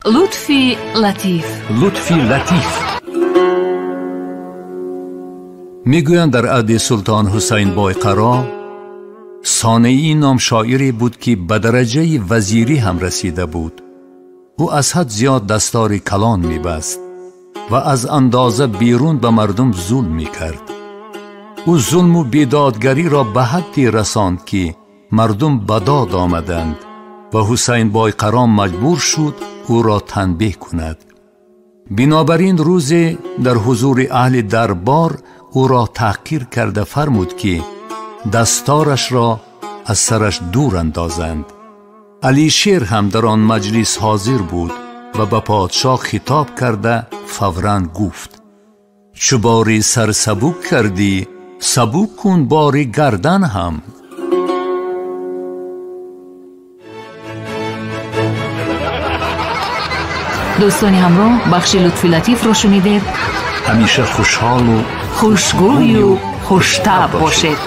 Лутфи Латиф. Лутфи Латиф. Мегӯянд, дар аҳди султон Ҳусайн Бойқаро Сонеӣ ном шоире буд, ки ба дараҷаи вазирӣ ҳам расида буд. Ӯ аз ҳад зиёд дастори калон мебаст ва аз андоза берун ба мардум зулм мекард. Ӯ зулму бедодгариро ба ҳадде расонд, ки мардум ба дод омаданд ва Ҳусайн Бойқаро маҷбур шуд ӯро танбеҳ кунад. Бинобар ин рӯзе дар ҳузури аҳли дарбор ӯро таҳқир карда фармуд, ки дасторашро аз сараш дур андозанд. Алишер ҳам дар он маҷлис ҳозир буд ва ба подшоҳ хитоб карда фавран гуфт: чу бори сар сабук кардӣ, сабук кун бори гардан ҳам. Дӯстони ҳамроҳ, бахши Лутфи Латифро шунидед. Ҳамеша хушҳолу хушгӯю хуштаб бошед.